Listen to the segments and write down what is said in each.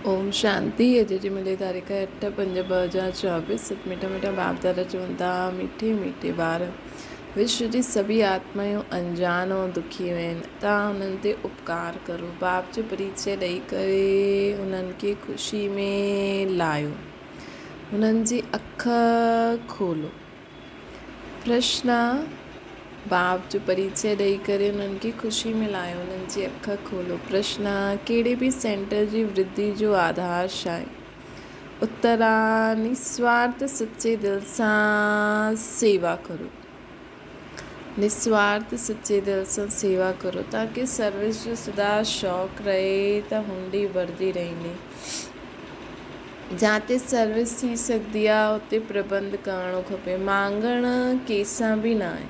اوم شانتي اڄ جي ملي تاريخ 8/5/2024 ست مٺا مٺا باپ دادا چون ٿا مٺي مٺي ٻار وشو جي سڀئي آتمايون انجان ۽ دکي آهن تان انهن تي اپڪار ڪرو باپ جو پريچي ڏئي ڪري انهن کي خوشي ۾ لايو انهن جي اک کولو. پرشنا، باپ جو پريچئه ڏئي ڪري انهن کي خوشي ۾ لايو، انهن جي اک کولو. پرشنا، ڪهڙي به سينٽر جي ورڌي جو آڌار ڇا آهي؟ اترا، نسوارٿ سچي دل سان سيوا ڪرو. نسوارٿ سچي دل سان سيوا ڪرو. توهان کي سروس جو سدا شوق رهي ته هنڊي ڀرجي رهندي. جاتي سروس ٿي سگهندي آ اتي پربنڌ ڪرڻو کپي. مانگڻ ڪيسان به ناهي.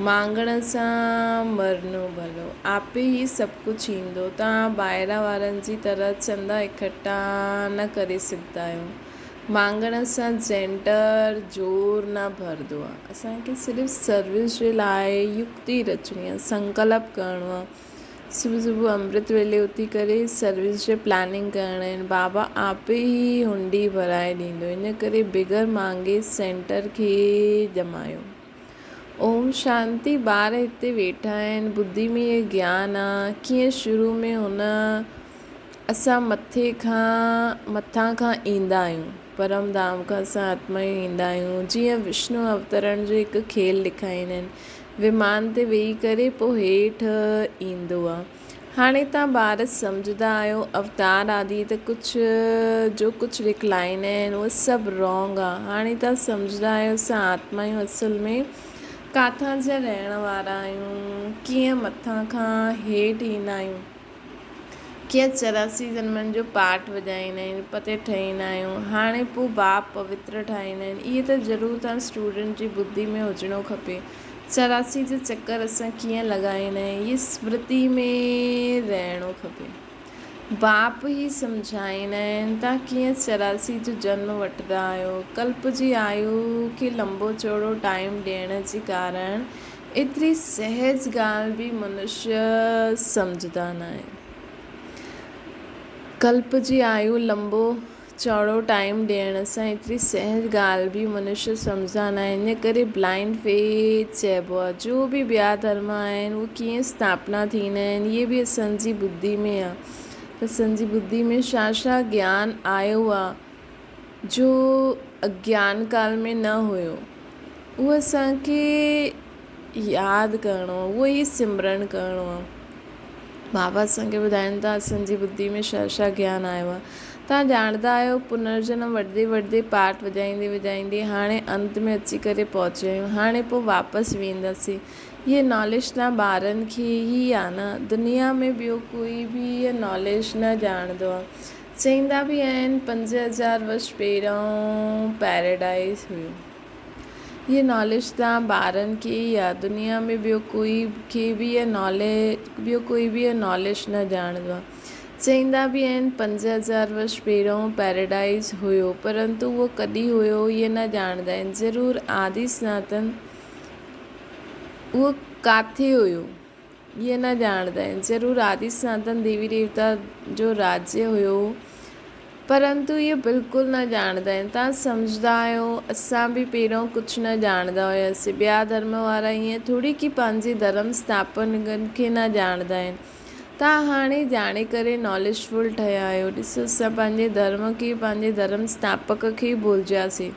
مانگڻ سان مرڻو ڀلو. آپي ئي سڀ ڪجهه ايندو. توهان ٻاهران وارن جي طرح چندا اڪٺا نه ڪري سگهندا آهيو. مانگڻ سان جينٽر زور نه ڀرندو آ. اسان کي صرف سروس جي لاء يڪتي رچڻي آ. سنڪلپ ڪرڻو آ. صبح صبح امرت ويلي اٿي ڪري سروس جي پلاننگ ڪرڻ آهن بابا آپ ئي هنڊي ڀرائي ڏيندو ان ڪري بغير مانگي سينٽر کي ڄمايو. اوم شانتي ٻار هتي ويٺا آهن ٻڌي ۾ اهي گيان آ ڪيئن شروع ۾ هن اسان مٿي کان مٿان کان ايندا آهيون پرم ڌام کان اسان آتمايون ايندا آهيون جيئن وشنو اوترڻ جو هڪ کيل ڏيکاريندا آهن ومان تي ويهي ڪري پوء هيٺ ايندو آ. هاڻي تان ٻار سمجهدا آهيو اوتار آدي ته ڪجهه جو ڪجهه لکلائيندا آهن اهو سڀ رانگ آ. هاڻي تان سمجهدا آهيو اسان آتمايون اصل ۾ ڪاٿان جا رهڻ وارا آهيون ڪيئن مٿان کان هيٺ ايندا آهيون. ڪيئن 84 جنمن جو پاٺ وڄائيندا آهن، پتي ٺهيندا آهيون، هاڻي پوء باپ پوتر ٺاهيندا آهن، اهي ته ضرور توهان اسٽوڊنٽ جي ٻڌي ۾ هجڻو کپي. 84 جا چڪر اسان ڪيئن لڳائيندا آهيون، اهي سمرتي ۾ رهڻو کپي. باپ ئي سمجهائيندا آهن، توهان ڪيئن 84 جو جنم وٺندا آهيو. ڪلپ جي آيو کي لنبو چوڙو ٽائيم ڏيڻ جي ڪارڻ ايتري سهج ڳالهه به منشيه سمجهندا ناهن. ڪلپ جي آيو لنبو چوڙو ٽائيم ڏيڻ سان ايتري سهج ڳالهه به منشيه سمجهندا ناهن. ان ڪري بلائنڊ فيٿ چئبو آهي. جو به ٻيا ڌرم آهن اهي ڪيئن اسٿاپنا ٿيندا آهن اهي به اسان جي ٻڌي ۾ آهي. اسان جي ٻڌي ۾ ڇا ڇا گيان آيو آهي. جو اگيان ڪال ۾ نه هيو اهو اسان کي ياد ڪرڻو آهي اهو ئي سمرڻ ڪرڻو آهي بابا اسان کي ٻڌائين ٿا اسان جي ٻڌي ۾ ڇا ڇا گيان آيو آهي توهان ڄاڻندا آهيو پنرجنم وٺندي وٺندي پاٺ وڄائيندي وڄائيندي هاڻي انت ۾ اچي ڪري پهچي آهيون هاڻي پوء واپس وينداسين هيء ناليج توهان ٻارن کي ئي آهي نه دنيا ۾ ٻيو ڪوئي به هيء ناليج نه ڄاڻندو آهي چئيندا به آهن 5000 ورش پهريون پيراڊائيز هيو. هيء ناليج توهان ٻارن کي ئي آ دنيا ۾ ٻيو ڪوئي کي به هيء ناليج ٻيو ڪوئي به هيء ناليج نه ڄاڻندو آ. چئيندا به آهن 5000 ورش پهريون پيراڊائيز هيو پرنتو اهو ڪڏهن هيو هيء نه ڄاڻندا آهن ضرور آدي سناتن اهو ڪاٿي هيو. اهي نه ڄاڻندا آهن. ضرور آدي سناتن ديوي ديوتا جو راجيه هيو پرنتو اهي بلڪل نه ڄاڻندا آهن. توهان سمجهندا آهيو اسان به پهريون ڪجهه نه ڄاڻندا هياسين. ٻيا ڌرم وارا ائين ٿوري ڪي پنهنجي ڌرم اسٿاپنگن کي نه ڄاڻندا آهن. توهان هاڻي ڄاڻي ڪري ناليج فل ٺهيا آهيو. ڏسو اسان پنهنجي ڌرم کي پنهنجي ڌرم اسٿاپڪ کي ڀلجياسين.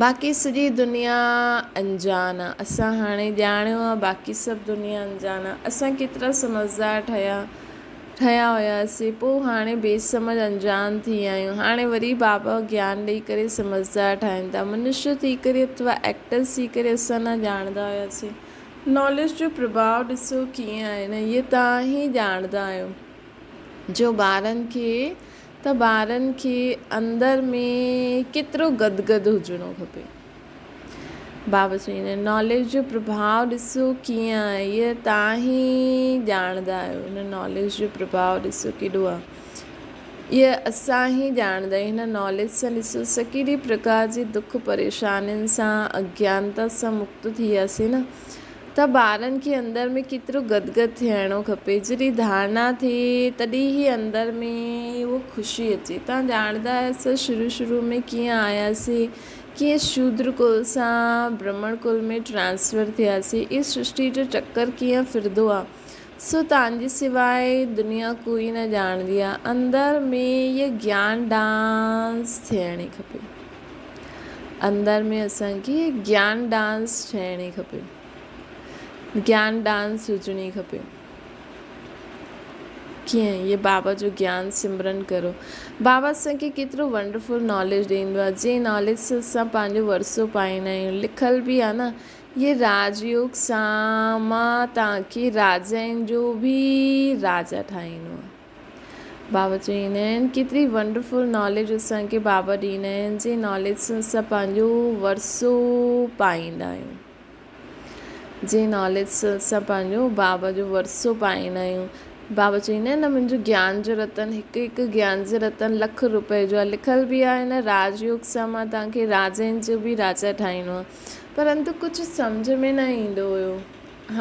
باقي سڄي دنيا انجان آ. اسان هاڻي ڄاڻيو آ باقي سڀ دنيا انجان آ. اسان ڪيترا سمجهدار ٺهيا ٺهيا هياسين پو هاڻي بي سمجهه انجان ٿي ويا آهيون. هاڻي وري بابا گيان ڏئي ڪري سمجهدار ٺاهين ٿا. منشيه ٿي ڪري اٿوا ايڪٽرس ٿي ڪري اسان نه ڄاڻندا هياسين. ناليج جو پرڀاء ڏسو ڪيئن آهي نه اهي توهان ئي ڄاڻندا آهيو. جو ٻارن کي ته ٻارن کي اندر ۾ ڪيترو گد گد هجڻو کپي. بابا چئي هن ناليج جو پرڀاء ڏسو ڪيئن آهي هيء توهان ئي ڄاڻندا آهيو هن ناليج جو پرڀاء ڏسو ڪيڏو آهي هيء اسان ئي ڄاڻندا آهيون هن ناليج سان ڏسو اسان ڪيڏي پرڪار جي دک پريشانين سان اگيانتا سان مڪت ٿي وياسين نه. ته ٻارن کي اندر ۾ ڪيترو گدگد ٿيڻو کپي. جڏهن ڌارڻا ٿئي تڏهن ئي اندر ۾ اهو خوشي اچي. توهان ڄاڻندا آهيو اسان شروع شروع ۾ ڪيئن آياسين، ڪيئن شودر ڪل سان برهمڻ ڪل ۾ ٽرانسفر ٿياسين. اهي سرشٽي جو چڪر ڪيئن ڦرندو آهي، سو توهان جي سواء دنيا ڪوئي نه ڄاڻندي آهي. اندر ۾ اهي گيان ڊانس ٿيڻي کپي. اندر ۾ اسان کي گيان ڊانس ٺهڻي کپي گيان ڊانس هجڻي کپي ڪيئن هي بابا جو گيان سمرن ڪرو بابا اسان کي ڪيترو ونڊرفل ناليج ڏيندو آهي جنهن ناليج سان اسان پنهنجو ورثو پائيندا آهيون لکيل به آهي نه هي راج يوگ سان مان توهان کي راجائن جو به راجا ٺاهيندو آهيان بابا چوندا آهن ڪيتري ونڊرفل ناليج اسان کي بابا ڏيندا آهن جنهن ناليج سان اسان پنهنجو ورثو پائيندا آهيون جنهن ناليج سان اسان پنهنجو بابا جو ورثو پائيندا آهيون بابا چوندا آهن نه منهنجو گيان جو رتن هڪ هڪ گيان جو رتن لک روپئي جو آهي لکيل به آهي نه راج يوگ سان مان توهان کي راجائن جو به راجا ٺاهيندو آهيان پرنتو ڪجهه سمجهه ۾ نه ايندو هيو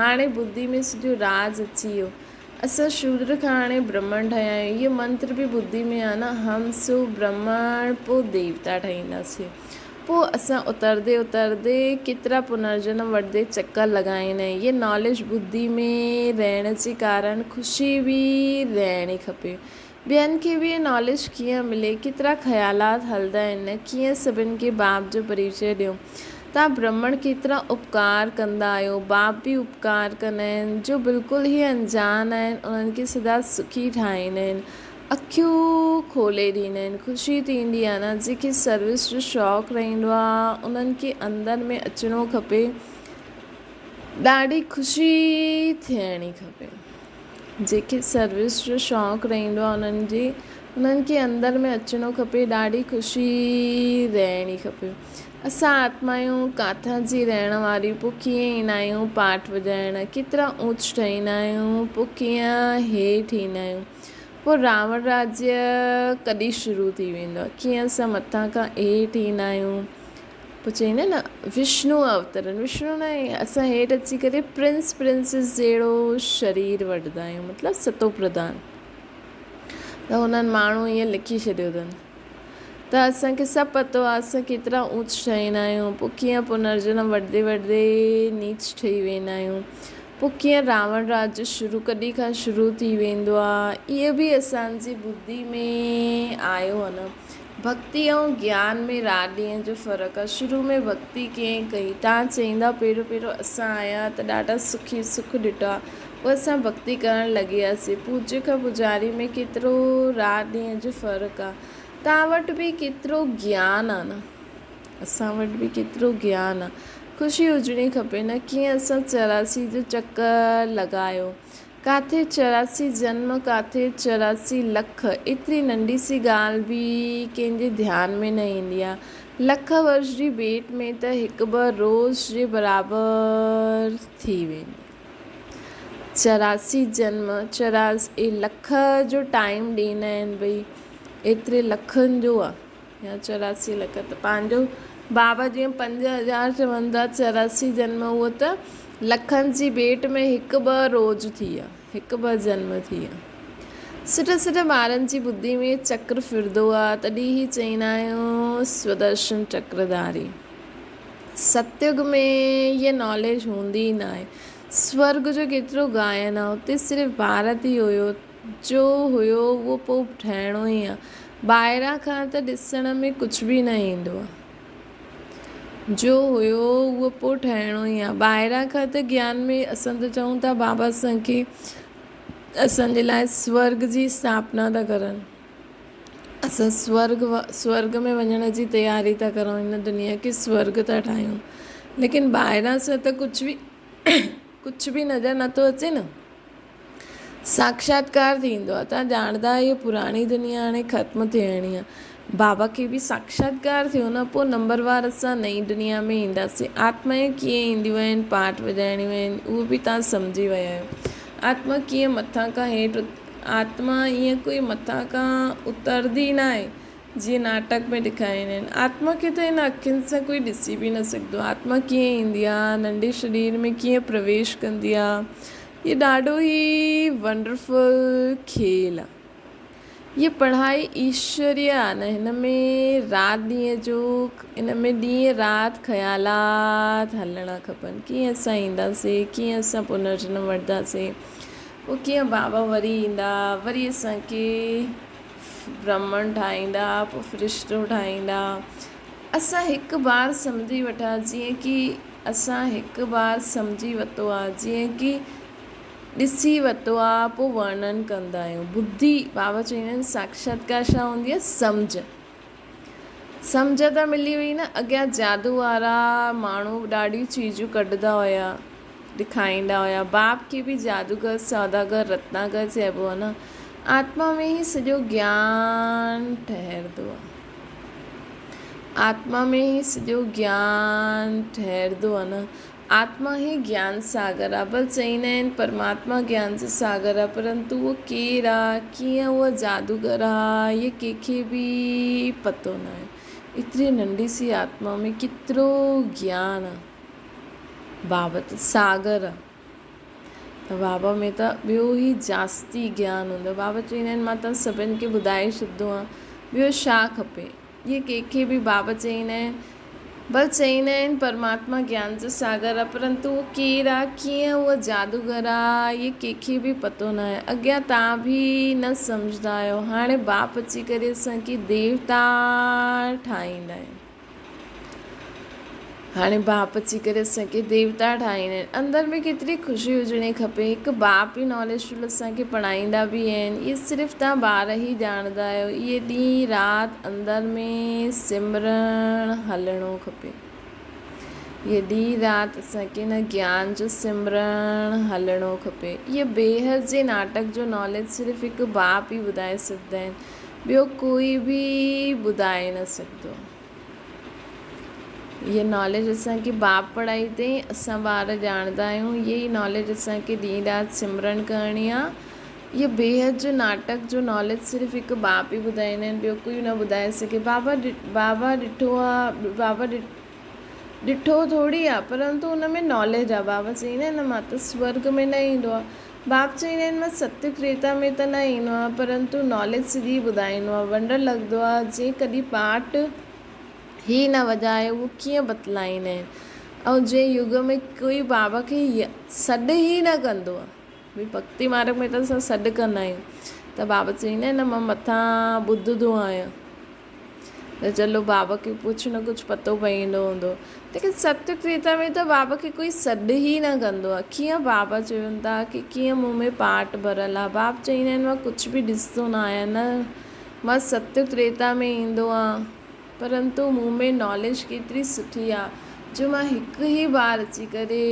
هاڻي ٻڌي ۾ سڄو راز اچي ويو اسان شودر کان هاڻي برهمڻ ٺهيا آهيون. هيء منتر به ٻڌي ۾ آ نه، هم سو برهمڻ پوء ديوتا ٺهينداسين. پوء اسان اتردي اتردي ڪيترا پنرجنم وٺندي چڪر لڳائيندا آهيون. هيء ناليج ٻڌي ۾ رهڻ جي ڪارڻ خوشي به رهڻي کپي. ٻين کي به هيء ناليج ڪيئن ملي؟ ڪيترا خيالات هلندا آهن نه، ڪيئن سڀن کي باپ جو پريچيه ڏيون؟ توهان برهمڻ ڪيترا اپڪار ڪندا آهيو، باپ به اپڪار ڪندا آهن، جو بلڪل ئي انجان آهن، انهن کي سدا سکي ٺاهيندا آهن، اکيون کولي ڏيندا آهن، خوشي ٿيندي آهي نه، جنهن کي سروس جو شوق رهندو آهي، انهن کي اندر ۾ اچڻو کپي، ڏاڍي خوشي ٿيڻي کپي. جنهن کي سروس جو شوق رهندو آهي انهن جي انهن کي اندر ۾ اچڻو کپي ڏاڍي خوشي رهڻي کپي اسان آتمايون ڪاٿان جي رهڻ واريون پوء ڪيئن ايندا آهيون پاٺ وڄائڻ ڪيترا اوچ ٺهيندا آهيون پوء ڪيئن هيٺ ايندا آهيون پوء راوڻ راجيه ڪڏهن شروع ٿي ويندو آهي ڪيئن اسان مٿان کان هيٺ ايندا آهيون پوء چئيندا نه وشنو اوترن وشنو نه اسان هيٺ اچي ڪري پرنس پرنسز جهڙو شرير وٺندا آهيون مطلب ستو پرڌان ته هنن ماڻهو ائين لکي ڇڏيو اٿن ته اسانکي سڀ پتو آهي اسان ڪيترا اونچ ٺهيندا آهيون پوء ڪيئن پنرجنم وٺندي وٺندي نيچ ٺهي ويندا آهيون پوء ڪيئن راوڻ راج شروع ڪڏهن کان شروع ٿي ويندو آهي اهو به اسانجي ٻڌي ۾ آيو آهي نه ڀڳتي ۽ گيان ۾ رات ڏينهن جو فرق آ. شروع ۾ ڀڳتي ڪنهن ڪئي؟ تان چئيندا پهريون پهريون اسان آيا ته ڏاڍا سکي سک ڏٺو آ. پوء اسان ڀڳتي ڪرڻ لڳياسين. پوڄ کان پوڄاري ۾ ڪيترو رات ڏينهن جو فرق آ. تان وٽ به ڪيترو گيان آ نه. اسان وٽ به ڪيترو گيان آ. خوشي هجڻي کپي نه. ڪيئن اسان 84 جو چڪر لڳايو. ڪاٿي 84 جنم ڪاٿي 84 لک ايتري ننڍي سي ڳالهه به ڪنهن جي ڌيان ۾ نه ايندي آ. لک ورش جي ڀيٽ ۾ ته هڪ ٻه روز جي برابر ٿي ويندي. 84 جنم 84 لک جو ٽائيم ڏيندا آهن ڀئي ايتري لکن جو آ. يا 84 لک ته پنهنجو بابا جيئن 5000 چون ٿا 84 جنم اهو ته لکن جي ڀيٽ ۾ هڪ ٻه روز ٿي ويا هڪ ٻه جنم ٿي ويا. سٺا سٺا ٻارن جي ٻڌي ۾ چڪر ڦرندو آ تڏهن ئي چئيندا آهيون سودرشن چڪرڌاري. ستيگ ۾ هيء ناليج هوندي ئي ناهي. سورڳ جو ڪيترو گائن آ اتي صرف ڀارت ئي هيو جو هيو اهو پوء ٺهڻو ئي آ. ٻاهران کان ته ڏسڻ ۾ ڪجهه به نه ايندو آ. جو هيو اهو پوء ٺهڻو ئي آ. ٻاهران کان ته گيان ۾ اسان ته چئون ٿا بابا اسان کي اسان جي لاء سورڳ جي اسٿاپنا ٿا ڪرن. اسان سورڳ سورڳ ۾ وڃڻ جي تياري ٿا ڪرون هن دنيا کي سورڳ ٿا ٺاهيون. ليڪن ٻاهران سان ته ڪجهه به ڪجهه به نظر نٿو اچي نه. ساڪشاتڪار ٿيندو آهي. توهان ڄاڻندا آهيو پراڻي دنيا هاڻي ختم ٿيڻي آهي. بابا کي به ساڪشاتڪار ٿيو نه پوء نمبر وار اسان نئين دنيا ۾ اينداسين. آتمائون ڪيئن اينديون آهن پاٺ وڄائڻيون آهن اهو به توهان سمجهي ويا آهيو. آتما ڪيئن مٿان کان هيٺ آتما ائين ڪوئي مٿان کان اترندي ناهي. جيئن ناٽڪ ۾ ڏيکاريندا آهن. آتما کي ته هن اکين سان ڪوئي ڏسي به نه سگهندو آهي. آتما ڪيئن ايندي آهي، ننڍي شرير ۾ ڪيئن پرويش ڪندي آهي. هي ڏاڍو ئي ونڊرفل کيل آهي. هيء پڙهائي ايشوريه آهي نه هن ۾ رات ڏينهن جو ان ۾ ڏينهن رات خيالات هلڻا کپن. ڪيئن اسان اينداسين، ڪيئن اسان پنرجنم وٺنداسين، پوء ڪيئن بابا وري ايندا، وري اسان کي برهمڻ ٺاهيندا، پوء فرشتو ٺاهيندا. اسان هڪ بار سمجهي وٺا جيئن ڪي اسان هڪ بار سمجهي وتو آ، جيئن ڪي ڏسي وتو آ، پوء ورڻن ڪندا آهيون. ٻڌي، بابا چوندا آهن ساکشاتڪار ڇا هوندي آ؟ سمجهه. سمجهه ته ملي وئي نه. اڳيان جادو وارا ماڻهو ڏاڍيون چيزون ڪڍندا هيا، ڏکائيندا هيا. باپ کي به جادوگر، سوداگر، رتناگر چئبو آهي نه. آتما ۾ ئي سڄو گيان ٺهرندو آهي. آتما ۾ ئي سڄو گيان ٺهرندو آهي نه. آتما ئي گيان ساگر آ. بل چئيندا آهن پرماتما گيان جو ساگر آ پرنتو اهو ڪير آ، ڪيئن اهو جادوگر آ، اهي ڪنهن کي به پتو ناهي. ايتري ننڍي سي آتما ۾ ڪيترو گيان آ. بابا ته ساگر آ. ته بابا ۾ ته ٻيو ئي جاستي گيان هوندو. بابا چئيندا آهن مان توهان سڀن کي ٻڌائي ڇڏندو آهيان ٻيو ڇا کپي. اهي ڪنهن کي به بابا چئيندا آهن. بس چئيندا آهن پرماتما گيان جو ساگر آ پرنتو اهو ڪير آ ڪيئن اهو جادوگر آ اهي ڪنهن کي به پتو ناهي. اڳيان توهان به نه سمجهندا آهيو. هاڻي باپ اچي ڪري اسان کي ديوتا ٺاهيندا آهن. هاڻي باپ اچي ڪري اسان کي ديوتا ٺاهيندا آهن. اندر ۾ ڪيتري خوشي هجڻي کپي. هڪ باپ ئي ناليج فل اسان کي پڙهائيندا به آهن. اهي صرف توهان ٻار ئي ڄاڻندا آهيو. اهي ڏينهن رات اندر ۾ سمرڻ هلڻو کپي. اهي ڏينهن رات اسان کي ان گيان جو سمرڻ هلڻو کپي. اهي بيحد جي ناٽڪ جو ناليج صرف هڪ باپ ئي ٻڌائي سگهندا آهن. ٻيو ڪوئي به ٻڌائي نه سگهندو. هيء ناليج اسان کي باپ پڙهائي اٿئي، اسان ٻار ڄاڻندا آهيون. هيء ئي ناليج اسان کي ڏينهن رات سمرڻ ڪرڻي آ. هيء بيحد جو ناٽڪ جو ناليج صرف هڪ باپ ئي ٻڌائيندا آهن، ٻيو ڪوئي نه ٻڌائي سگهي. بابا بابا ڏٺو آ، بابا ڏٺو ٿوري آ، پرنتو ان ۾ ناليج آ. بابا چئيندا آهن نه مان ته سورڳ ۾ نه ايندو آ. باپ چئيندا آهن مان ستيوگ تريتا ۾ ته نه ايندو آهيان پرنتو ناليج سڄي ٻڌائيندو آهيان. ونڊر لڳندو آهي جنهن ڪڏهن پاٽ ئي نه وڄايو اهو ڪيئن بتلائيندا آهن ۽ جنهن يگ ۾ ڪوئي بابا کي سڏ ئي نه ڪندو آهي ڀئي ڀڳتي مارگ ۾ ته اسان سڏ ڪندا آهيون ته بابا چئيندا آهن نه مان مٿان ٻڌندو آهيان. ته چلو بابا کي ڪجهه نه ڪجهه پتو پئيندو هوندو. ليڪن ستيوگ تريتا ۾ ته بابا کي ڪوئي سڏ ئي نه ڪندو آهي. ڪيئن بابا چون ٿا ڪي ڪيئن مون ۾ پاٽ ڀريل آهي. باب چئيندا آهن مان ڪجهه به ڏسندو نه آهيان نه مان ستيوگ تريتا ۾ ايندو آهيان پرنتو مون ۾ ناليج ڪيتري سٺي آهي جو مان هڪ ئي بار اچي ڪري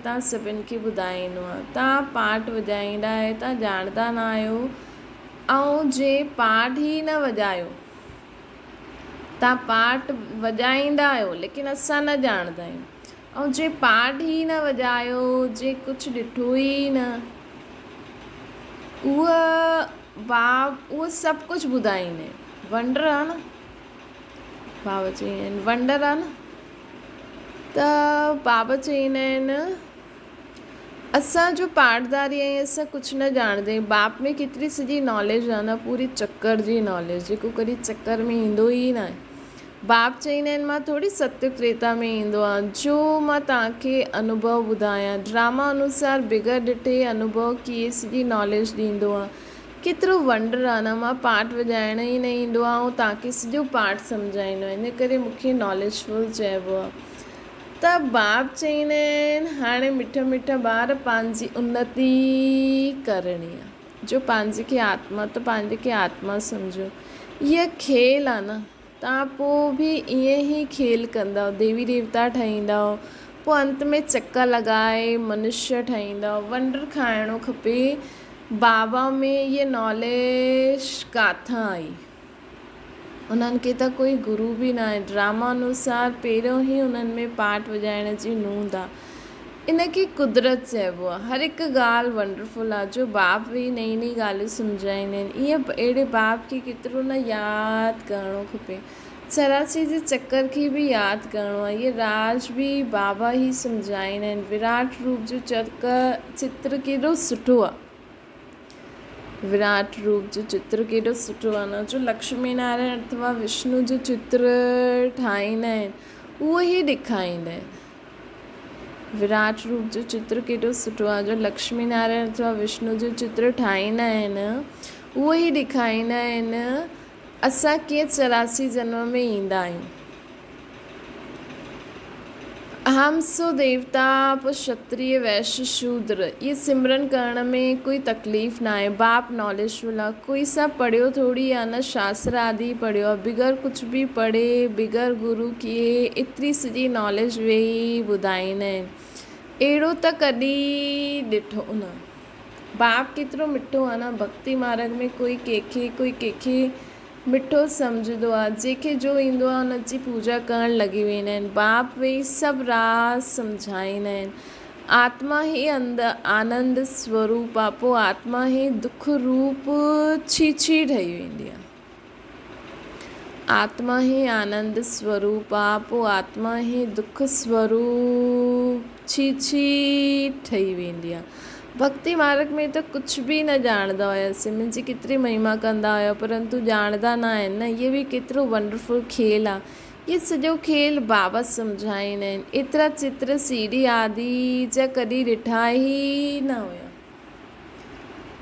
توهان سڀن کي ٻڌائيندو آهيان. توهان پاٽ وڄائيندا آهيو توهان ڄاڻندا نه آهيو. ۽ جي پاٽ ئي نه وڄايو. تان پاٽ وڄائيندا آهيو ليڪن اسان نه ڄاڻندا آهيون. ۽ جي پاٽ ئي نه وڄايو، جي ڪجهه ڏٺو ئي نه. اهو باب اهو سڀ ڪجهه ٻڌائيندا آهن. ونڊر آ نه. بابا چئيندا آهن ونڊر آ نه. ته بابا چئيندا آهن. اسان جو پاڙداري ۽ اسان ڪجهه نه ڄاڻندا آهيون. باپ ۾ ڪيتري سڄي ناليج آهي نه پوري چڪر جي ناليج جيڪو ڪڏهن چڪر ۾ ايندو ئي ناهي. باپ چئيندا آهن مان ٿوري ستيوگ تريتا ۾ ايندو آهيان جو مان توهان کي انوڀو ٻڌايان. ڊراما انوسار بغير ڏٺي انوڀو ڪيئي سڄي ناليج ڏيندو آهيان. ڪيترو ونڊر آهي نه مان پاٺ وڄائڻ ئي نه ايندو آهي ۽ توهان کي سڄو پاٺ سمجهائيندو آهيان ان ڪري مون کي ناليج فل چئبو آهي. ته باپ چئيندا آهن، هاڻي مٺا مٺا ٻار پنهنجي انتي ڪرڻي آ، جو پنهنجي کي آتما ته پنهنجي کي آتما سمجهو. هيء کيل آ نه، توهان پوء به ائين ئي کيل ڪندؤ، ديوي ديوتا ٺهيندؤ، پوء انت ۾ چڪا لڳائي منشيه ٺهيندؤ. ونڊر کائڻو کپي، بابا ۾ هيء ناليج ڪاٿان آئي؟ انهن کي ته ڪوئي گرو به ناهي. ڊراما انوسار پهريون ئي انهن ۾ پاٽ وڄائڻ جي نوند آ. ان کي قدرت چئبو آهي. هر هڪ ڳالهه ونڊرفل آهي جو باپ ويهي نئين نئين ڳالهيون سمجهائيندا آهن. ائين اهڙي باپ کي ڪيترو نه ياد ڪرڻو کپي. 84 جي چڪر کي به ياد ڪرڻو آهي. اهي راز به بابا ئي سمجهائيندا آهن. وراٽ روپ جو چتر ڪيڏو سٺو آهي. وراٽ روپ جو چتر ڪيڏو سٺو آهي نه جو لڪشمي نارائڻ اٿوا وشنو جو چتر ٺاهيندا آهن اهو ئي ڏيکاريندا آهن. وراٽ روپ جو چتر ڪيڏو سٺو آهي جو لڪشمي نارائڻ اٿوا وشنو جو چتر ٺاهيندا آهن اهو ئي ڏيکاريندا آهن اسان ڪيئن 84 جنم ۾ ايندا آهيون. اهم سو ديوتا پوء شتريه ويش شودر اهي سمرن ڪرڻ ۾ ڪوئي تڪليف ناهي باپ ناليج فل آ ڪوئي سا پڙهيو ٿوري آ نه شاستر آدي پڙهيو آ بغير ڪجهه به پڙهي بغير گرو ڪيئي ايتري سڄي ناليج ويهي ٻڌائيندا آهن اهڙو ته ڪڏهن ڏٺو نه باپ ڪيترو مٺو آ نه ڀڳتي مارڳ ۾ ڪوئي ڪنهن کي ڪوئي ڪنهن کي مٺو سمجهندو آ، جنهن کي جو ايندو آ ان جي پوڄا ڪرڻ لڳي ويندا آهن. باپ ويهي سڀ راز سمجهائيندا آهن. آتما ئي آنند سوروپ آ، پوء آتما ئي دک روپ ڇيڇي ٺهي ويندي آ. آتما ئي آنند سوروپ آ، پوء آتما ئي دک سوروپ ڇيڇي ٺهي ويندي آ. ڀڳتي مارڳ ۾ ته ڪجهه به نه ڄاڻندا هياسين. منهنجي ڪيتري مهما ڪندا هيا پرنتو ڄاڻندا نه آهن نه هيء به ڪيترو ونڊرفل کيل آ. هيء سڄو کيل بابا سمجهائيندا آهن. ايترا چتر سي ڊي آدي جا ڪڏهن ڏٺا ئي نه هيا.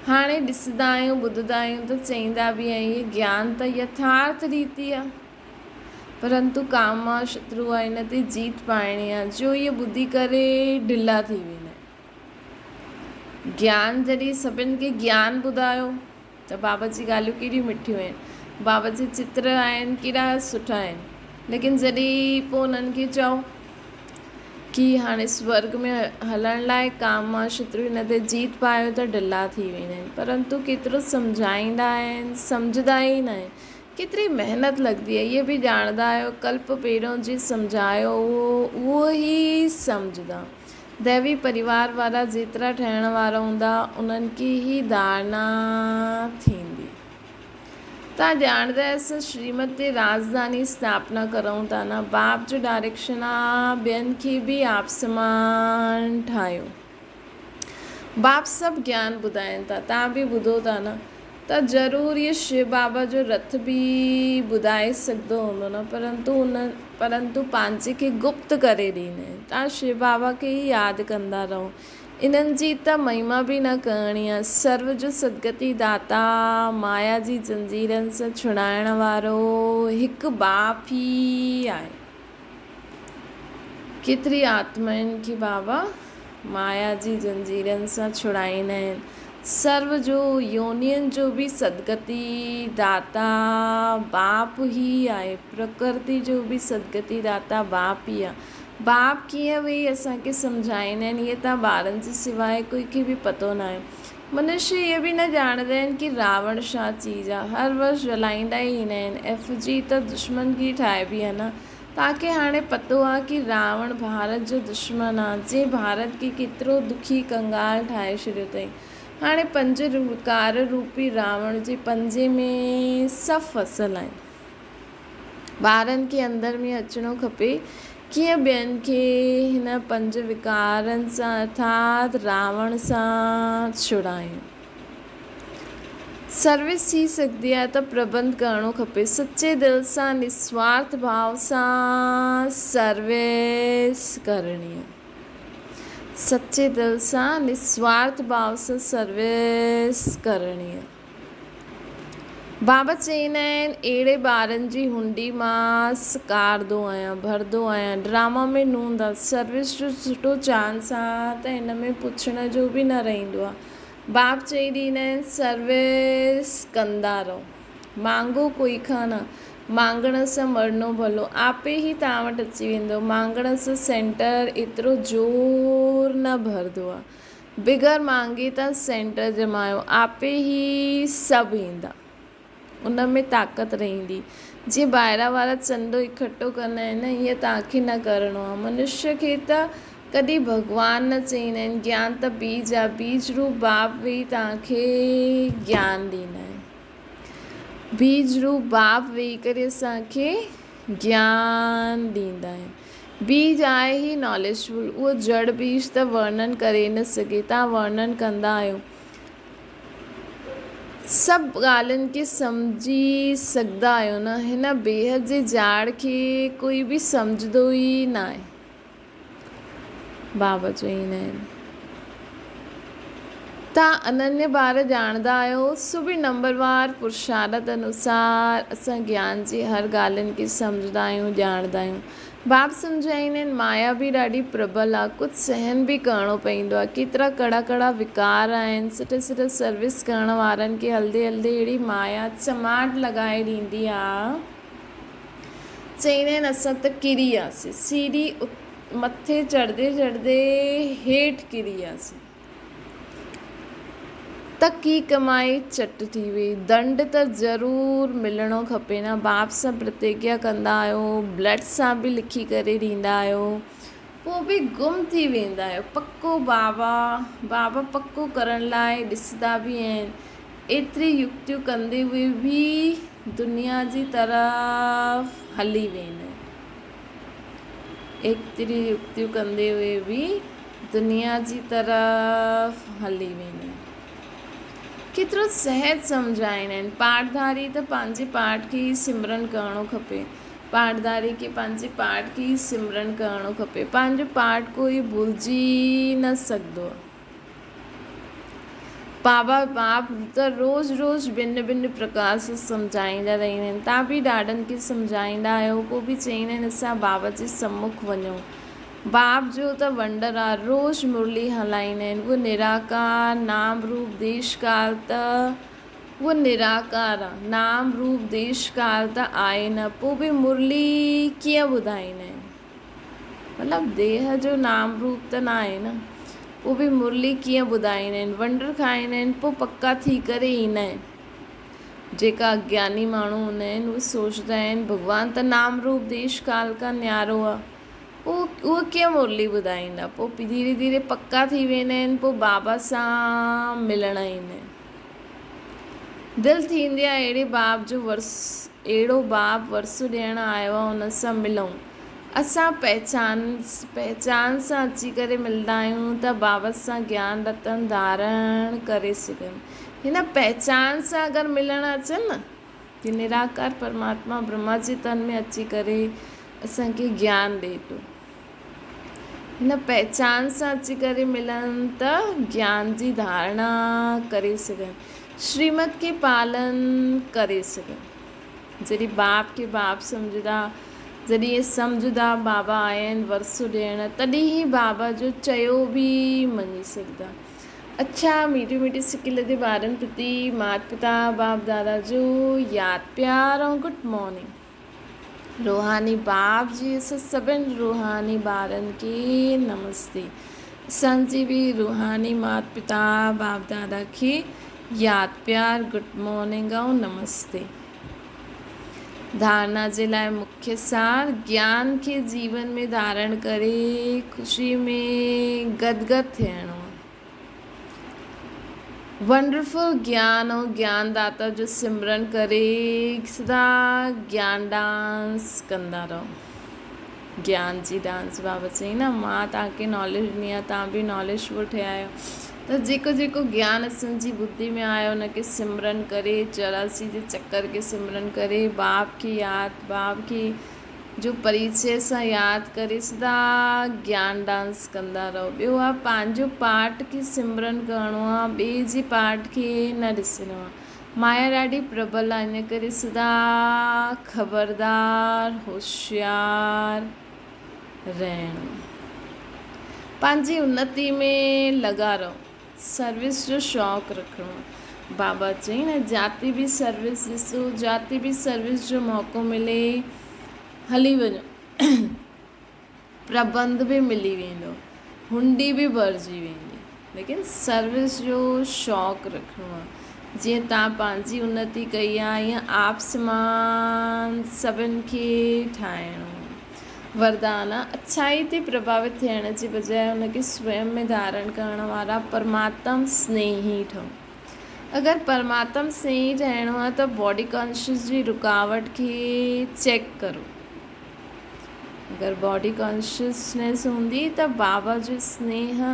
هاڻي ڏسندا آهيون ٻڌندا آهيون ته چئيندا به آهيون هيء گيان ته يٿارٿ ريتي آ. پرنتو ڪام آ شترو آ ان تي جيت پائڻي آ جو هيء ٻڌي ڪري ڍلا ٿي ويندا آهن. گيان جڏهن سڀن کي گيان ٻڌايو ته بابا جي ڳالهيون ڪيڏيون مٺيون آهن، بابا جي چتر آهن ڪيڏا سٺا آهن، ليڪن جڏهن پوء انهن کي چئو ڪي هاڻي سورگ ۾ هلڻ لاء ڪام مان شترو هن تي جيت پايو ته ڍلا ٿي ويندا آهن، پرنتو ڪيترو سمجهائيندا آهن سمجهندا ئي نه آهن، ڪيتري محنت لڳندي آهي اهي به ڄاڻندا آهيو، ڪلپ پهريون جي سمجهايو اهو اهو ئي سمجهندا. ديوي پريوار وارا جيترا ٺهڻ وارا هوندا انهن کي ئي ڌارڻا ٿيندي. توهان ڄاڻندا آهيو اسان شريمت تي راڄڌاني اسٿاپنا ڪرون ٿا نه باپ جو ڊائريڪشن آ ٻين کي به آپ سمان ٺاهيو. باپ سڀ گيان ٻڌائين ٿا توهان به ٻڌو ٿا نه. ته ضرور اهو شو بابا جو رٿ به ٻڌائي سگهندو هوندو نه پرنتو ان پرنتو پنهنجي کي گپت ڪري ڏيندا آهن توهان شو بابا کي ئي ياد ڪندا رهو انهن جي ته مهما به نه ڪرڻي آهي سرو جو سدگتي داتا مايا جي زنجيرن سان ڇڙائڻ وارو هڪ باپ ئي آهي. ڪيتري آتمائن کي بابا مايا جي زنجيرن سان ڇڙائيندا آهن. سرو جو يونين جو به سدگتي داتا باپ ئي آهي. پرڪرتي جو به سدگتي داتا باپ ئي آهي. باپ ڪيئن ويهي اسان کي سمجهائيندا آهن، اهي ته ٻارن جي سواء ڪوئي کي به پتو ناهي. منشي اهي به نه ڄاڻندا آهن ڪي راوڻ ڇا چيز آ. هر ورش جلائيندا ئي ايندا آهن. ايف جي ته دشمن کي ٺاهبي آ نه. توهان کي هاڻي پتو آ ڪي راوڻ ڀارت جو دشمن آ جنهن ڀارت کي ڪيترو دکي ڪنگال ٺاهي ڇڏيو اٿئي. هاڻي پنج وڪار روپي راوڻ جي پنجي ۾ سڀ فصل آهن. ٻارن کي اندر ۾ اچڻو کپي ڪيئن ٻين کي هن پنج وڪارن سان ارٿات راوڻ سان ڇڙايون. سروس ٿي سگهندي آهي ته پربنڌ ڪرڻو کپي. سچي دل سان نسوارٿ ڀاو سان سروس ڪرڻي آهي. سچي دل سان نسوارٿ ڀاو سان سروس ڪرڻي آهي. بابا چئيندا آهن اهڙي ٻارن جي هنڊي مان سڪاردو آهيان ڀردو آهيان ڊراما ۾ نوند آ سروس جو سٺو چانس آ ته هن ۾ پڇڻ جو به نه رهندو آ باپ چئي ڏيندا آهن سروس ڪندا رهو مانگو ڪوئي کان نه مانگڻ سان مرڻو ڀلو آپي ئي توهان وٽ اچي ويندو مانگڻ سان سينٽر ايترو زور نه ڀردو آ بغير مانگي تان سينٽر ڄمايو آپي ئي سڀ ايندا ان ۾ طاقت رهندي جيئن ٻاهران وارا چندو اڪٺو ڪندا آهن نه ائين توهان کي نه ڪرڻو آهي منشي کي ته ڪڏهن ڀڳوان نه چئيندا آهن. گيان ته بيج آهي. بيج روپ باپ ويهي توهان کي گيان ڏيندا آهن. بيج روپ باپ ويهي ڪري اسان کي گيان ڏيندا آهن. بيج آهي ئي ناليجفل. اهو جڙ بيج ته ورنن ڪري نه سگهي. توهان ورنن ڪندا آهيو. سڀ ڳالهين کي سمجهي سگهندا آهيو نه. هن بيحد جي جاڙ کي ڪوئي به سمجهندو ئي ناهي. بابا چئيندا آهن. توهان اننيه ٻار ڄاڻندا آهيو، سو به نمبروار پرشارت انوسار اسان گيان جي هر ڳالهين کي سمجهندا آهيون، ڄاڻندا آهيون. باب سمجهائيندا آهن، مايا به ڏاڍي پربل آهي، ڪجهه سهن به ڪرڻو پئيندو آهي، ڪيترا ڪڙا ڪڙا وڪار آهن، سٺي سٺي سروس ڪرڻ وارن کي هلندي هلندي اهڙي مايا چماٽ لڳائي ڏيندي آهي. چئيندا آهن اسان ته ڪري وياسين، سيڙهي مٿي چڙهندي چڙهندي هيٺ ڪري وياسين. تڪي ڪمائي چٽ ٿي وئي. دنڊ ته ضرور ملڻو کپي نه. باپ سان پرتگيا ڪندا آهيو، بلڊ سان به لکي ڪري ڏيندا آهيو، پوء به گم ٿي ويندا آهيو. پڪو بابا، بابا پڪو ڪرڻ لاء ڏسندا به آهن. ايتري يڪتيون ڪندي اهي به دنيا جي طرف هلي ويندا آهن. ايتري يڪتيون ڪندي اهي به دنيا جي طرف هلي ويندا آهن. ڪيترو سهج سمجهائيندا آهن. پاٺڌاري ته پنهنجي پاٺ کي ئي سمرن ڪرڻو کپي. پاٺڌاري کي پنهنجي پاٺ کي ئي سمرن ڪرڻو کپي. پنهنجو پاٺ ڪوئي ڀلجي نه سگهندو آهي. بابا باپ ته روز روز ڀن ڀن پرڪار سان سمجهائيندا رهندا آهن. تان به ڏاڏن کي سمجهائيندا آهيو. پوء به چئيندا آهن اسان بابا جي سمک وڃون. باپ جو ته ونڊر آ، روز مرلي هلائيندا آهن. اهو نراڪار نام روپ ديش ڪال ته اهو نراڪار آ، نام روپ ديش ڪال ته آهي نه، پوء به مرلي ڪيئن ٻڌائيندا آهن؟ مطلب ديهه جو نام روپ ته نه آهي نه، پوء به مرلي ڪيئن ٻڌائيندا آهن؟ ونڊر کائيندا آهن، پوء پڪا ٿي ڪري ايندا آهن. جيڪا اگياني ماڻهو هوندا آهن، اهي سوچندا آهن ڀڳوان ته نام روپ ديش ڪال کان نيارو آ. پوء اهو ڪيئن مرلي ٻڌائيندا؟ پوء ڌيري ڌيري پڪا ٿي ويندا آهن، پوء بابا سان ملڻ ايندا آهن. دل ٿيندي آهي اهڙي باب جو ورث اهڙو باب ورثو ڏيڻ آيو آهي ان سان ملون. اسان پهچان پهچان سان اچي ڪري ملندا آهيون ته بابا سان گيان رتن ڌارڻ ڪري سگهن. هن پهچان سان اگر ملڻ اچن نه ڪي نراڪار پرماتما برهما جي تن ۾ اچي ڪري اسان کي گيان ڏئي ٿو. هن پهچان سان اچي ڪري ملن ته گيان جي ڌارڻا ڪري سگهن. شريمت کي پالن ڪري سگهن. جڏهن باپ کي باپ سمجهندا، جڏهن ائين سمجهندا بابا آيا آهن ورثو ڏيڻ، تڏهن ئي بابا جو چيو به مڃي سگهندا. اڇا ميٺي ميٺي سڪيل جي ٻارن پرتي مات پتا باپ دادا جو ياد پيار ۽ گڊ مارننگ. روحاني باپ جي اسان سڀن روحاني ٻارن کي نمستي. اسان جي به روحاني مات پتا باپ دادا کي ياد پيار گڊ مارننگ ۽ نمستي. ڌارنا جي لاء مکيه سار، گيان کي جيون ۾ ڌارڻ ڪري خوشي ۾ گدگد ٿيڻو. ونڊرفل گيان ۽ گيان داتا جو سمرن ڪري سدا گيان ڊانس ڪندا رهو. گيان جي ڊانس بابا چئي نه مان توهان کي ناليج ڏني آهي توهان به ناليج فل ٺهيا آهيو ته جيڪو جيڪو گيان اسان جي ٻڌي ۾ آيو ان کي سمرن ڪري 84 جي چڪر کي سمرن ڪري باپ کي ياد باپ کي جو پريچي سان ياد ڪري سدا گيان ڊانس ڪندا رهو ٻيو آ پنهنجو پارٽ کي سمرن ڪرڻو آ ٻئي جي پارٽ کي نه ڏسڻو آ مايا ڏاڍي پربل آ ان ڪري سدا خبردار هوشيار رهڻو. پنهنجي انتي ۾ لڳا رهو. سروس جو شوق رکڻو. بابا چئي نه جاتي به سروس ڏسو جاتي به سروس جو موقعو ملي هلي وڃو. پربنڌ به ملي ويندو، هنڊي به ڀرجي ويندي، ليڪن سروس جو شوق رکڻو آهي. جيئن توهان پنهنجي انتي ڪئي آهي ائين آپ سمان سڀن کي ٺاهڻو آهي. وردان آ، اڇائي تي پرڀاوت ٿيڻ جي بجاء ان کي سويم ۾ ڌارڻ ڪرڻ وارا پرماتم سنيهي ٺهو. اگر پرماتم سنيهي ٺهڻو آ ته باڊي ڪانشس جي رڪاوٽ کي چيڪ ڪرو. اگر باڊي ڪانشسنيس هوندي ته بابا جو سنيهه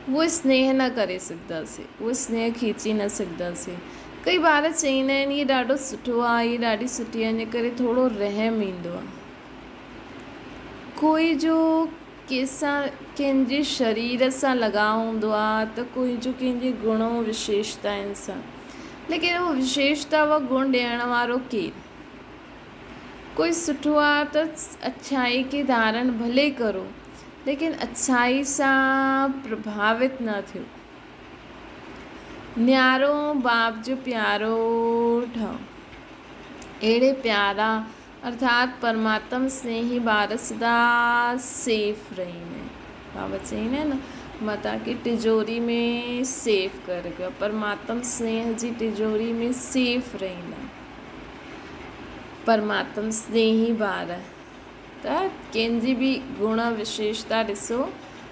اهو سنيهه نه ڪري سگهنداسين، اهو سنيهه کيچي نه سگهنداسين. ڪئي ٻار چئيندا آهن هي ڏاڍو سٺو آ، هي ڏاڍي سٺي آ، ان ڪري ٿورو رحم ايندو آ. ڪوئي جو ڪنهن سان ڪنهن جي شرير سان لڳاء هوندو آ ته ڪوئي جو ڪنهن جي گڻ و وشيشتائن سان. ليڪن اهو وشيشتا و گڻ ڏيڻ وارو ڪير؟ ڪوئي سٺو آ ته اڇائي کي ڌارڻ ڀلي ڪرو ليڪن اڇائي سان پرڀاوت نه ٿيو. نيارو باپ جو پيارو ٺهو. اهڙي پيارا ارٿات پرماتم سنيهي ٻار سدا سيف رهين. بابا چئين نه مان توهان کي ٽجوري ۾ سيف ڪري رکيو آهي. پرماتم سنيهه جي ٽجوري ۾ سيف رهيندا. پرماتم سنيهي ٻار ته ڪنهن جي به گڻ وشيشتا ڏسو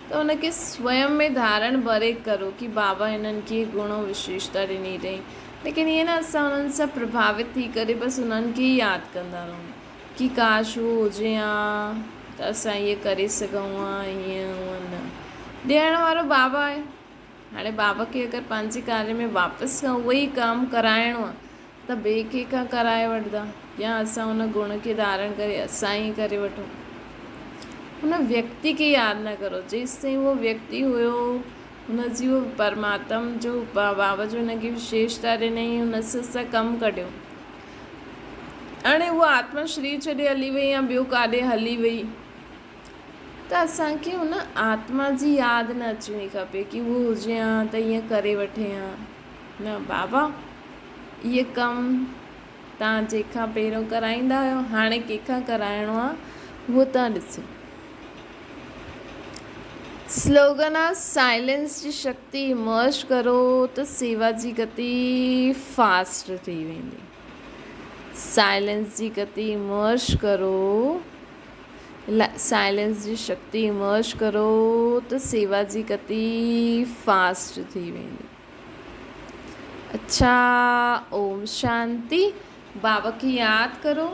ته ان کي سويم ۾ ڌارڻ ڀري ڪرو ڪي بابا هنن کي گڻ وشيشتا ڏني اٿئي. ليڪن ائين نه اسان انهن سان پرڀاوت ٿي ڪري بس انهن کي ئي ياد ڪندا رهون ڪي ڪاش هو هجي ها ته اسان ائين ڪري سگهون ها ائين هونئن نه ڏيڻ وارو بابا آهي هاڻي بابا کي اگر پنهنجي ڪاري ۾ واپس کان اهو ئي ڪم ڪرائڻو آهي ته ٻئي ڪنهن کان ڪرائي وٺندا يا اسان ان گڻ کي ڌارڻ ڪري اسان ئي ڪري وٺون ان ويڪتي کي ياد نه ڪرو جيستائين اهو ويڪتي هيو هن جي اهو پرماتم جو بابا جو هن کي وشيشتا ڏنائين هن سان ڪم ڪڍيو. هاڻي اها آتما شرير ڇڏي هلي وئي يا ٻيو ڪاڏي هلي وئي ته اسان کي ان آتما جي ياد نه اچڻي کپي ڪي اهو هجي ها ته ائين ڪري وٺي ها. نه بابا اهي ڪم توهان جنهن کان پهريون ڪرائيندا هيو هاڻي ڪنهن کان ڪرائڻو آهي اهو توهان ڏسو. سلوگن آ سائلنس جي شڪتي امرج ڪرو ته سيوا جي گتي فاسٽ ٿي ويندي. سائلنس جي گتي امرج ڪرو سائلنس جي شڪتي امرج ڪرو ته سيوا جي گتي فاسٽ ٿي ويندي. اڇا اوم شانتي. بابا کي ياد ڪرو.